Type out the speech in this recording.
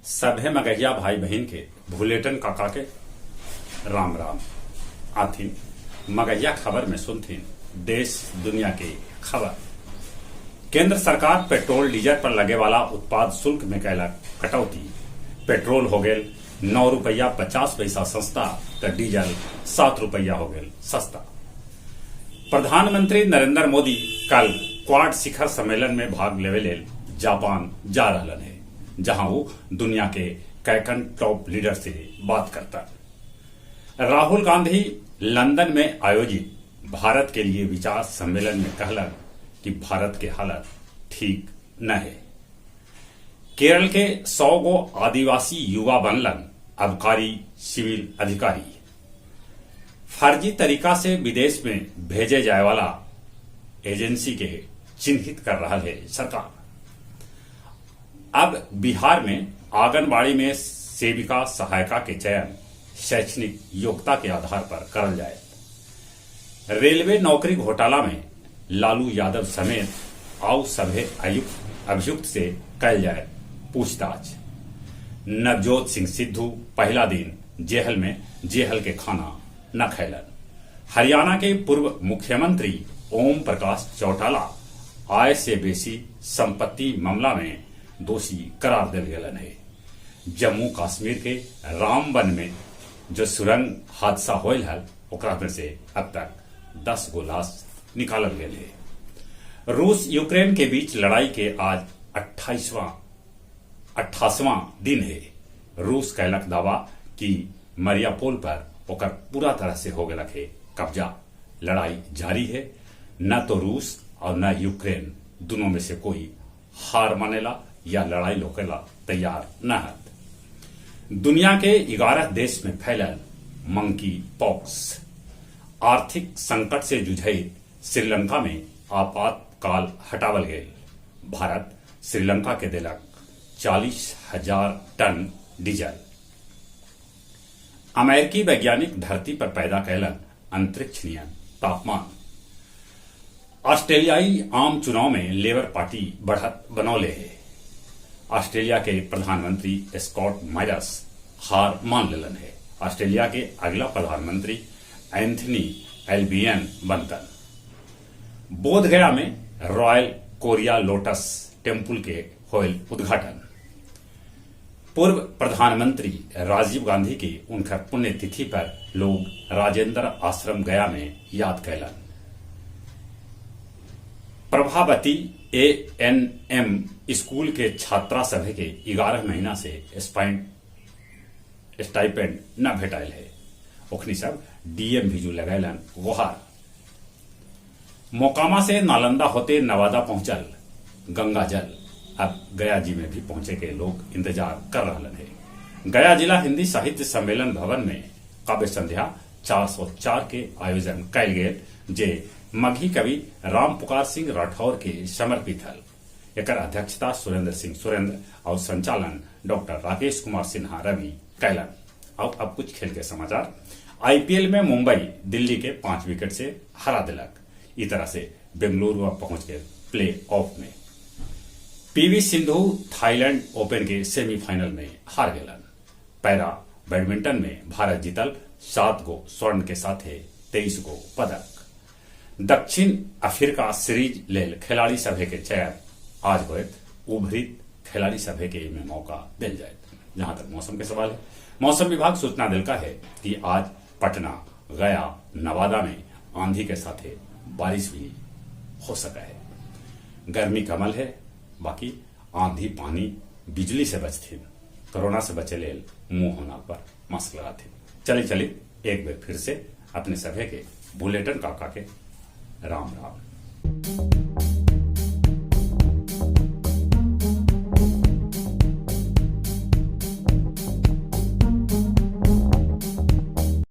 सभे मगहिया भाई बहिन के भुलेटन काका के राम राम। आथिन मगहिया खबर में सुनथिन देश दुनिया के खबर। केंद्र सरकार पेट्रोल डीजल पर लगे वाला उत्पाद शुल्क में कैलक कटौती। पेट्रोल हो गेल 9 रुपया 50 पैसा सस्ता त डीजल 7 रुपया हो गेल सस्ता। प्रधानमंत्री नरेंद्र मोदी कल क्वाड शिखर सम्मेलन में भाग लेवे लेल जापान जा रहलन हे, जहां वो दुनिया के कैकन टॉप लीडर से बात करता। राहुल गांधी लंदन में आयोजित भारत के लिए विचार सम्मेलन में कहलन कि भारत के हालत ठीक न है। केरल के 100 गो आदिवासी युवा बनलन आबकारी सिविल अधिकारी। फर्जी तरीका से विदेश में भेजे जाए वाला एजेंसी के चिन्हित कर रहा है सरकार। अब बिहार में आंगनबाड़ी में सेविका सहायिका के चयन शैक्षणिक योग्यता के आधार पर करल जाए। रेलवे नौकरी घोटाला में लालू यादव समेत आउ सभे अभियुक्त से कैल जाए पूछताछ। नवजोत सिंह सिद्धू पहला दिन जेहल में जेहल के खाना न खैलन। हरियाणा के पूर्व मुख्यमंत्री ओम प्रकाश चौटाला आय से बेसी संपत्ति मामला में दोषी करार दिल गेलन है। जम्मू कश्मीर के रामबन में जो सुरंग हादसा होयल हल ओकरा में से अब तक 10 गो लाश निकालल गेल है। रूस यूक्रेन के बीच लड़ाई के आज 88वां दिन है। रूस कैलक दावा कि मरियापोल पर ओकर पूरा तरह से हो गलक है कब्जा। लड़ाई जारी है, न तो रूस और न यूक्रेन दोनों में से कोई हार मानेला या लड़ाई लोकेला तैयार न है। दुनिया के 11 देश में फैलल मंकी पॉक्स। आर्थिक संकट से जुझई श्रीलंका में आपातकाल हटावल गये। भारत श्रीलंका के देलक 40,000 टन डीजल। अमेरिकी वैज्ञानिक धरती पर पैदा कैलन अंतरिक्ष नियन तापमान। ऑस्ट्रेलियाई आम चुनाव में लेबर पार्टी बढ़त बनौले है। ऑस्ट्रेलिया के प्रधानमंत्री स्कॉट मॉरिस हार मान लेलन है। ऑस्ट्रेलिया के अगला प्रधानमंत्री एंथनी एल्बियन बनतन। बोधगया में रॉयल कोरिया लोटस टेम्पल के होयल उद्घाटन। पूर्व प्रधानमंत्री राजीव गांधी के उनकर पुण्यतिथि पर लोग राजेंद्र आश्रम गया में याद कैलन। प्रभावती एएनएम स्कूल के छात्रा सभे के 11 महीना से स्टाइपेंड न भेटायल है। ओखनी सब डीएम भिजू लगैलन गुहार। मोकामा से नालंदा होते नवादा पहुंचल गंगा जल। अब गया जी में भी पहुंचे के लोग इंतजार कर रहा है। गया जिला हिंदी साहित्य सम्मेलन भवन में काव्य संध्या 404 के आयोजन कैल गेल, जे मगही कवि राम पुकार सिंह राठौर के समर्पित हल। एकर अध्यक्षता सुरेंद्र सिंह सुरेंद्र और संचालन डॉक्टर राकेश कुमार सिन्हा रवि कैलन। और अब कुछ खेल के समाचार। आईपीएल में मुंबई दिल्ली के 5 विकेट से हरा दिलक। इस तरह से बेंगलुरु पहुंच गए प्ले ऑफ में। पीवी सिंधु थाईलैंड ओपन के सेमीफाइनल में हार गेलन। पैरा बैडमिंटन में भारत जीतल 7 गो स्वर्ण के साथ 23 गो पदक। दक्षिण अफ्रीका सीरीज लेल खिलाड़ी सभे के चयन आज होयत। उभरित खिलाड़ी सभे के में मौका दिल जाए। जहां तक मौसम के सवाल है, मौसम विभाग सूचना दिलका है कि आज पटना, गया, नवादा में आंधी के साथ बारिश भी हो सका है। गर्मी कमल है, बाकी आंधी पानी बिजली से बचथिन, कोरोना से बचे लेल मुंह होना पर मास्क लगाथिन। चले चले एक बार फिर से अपने सभे के बुलेटिन काका के राम राम।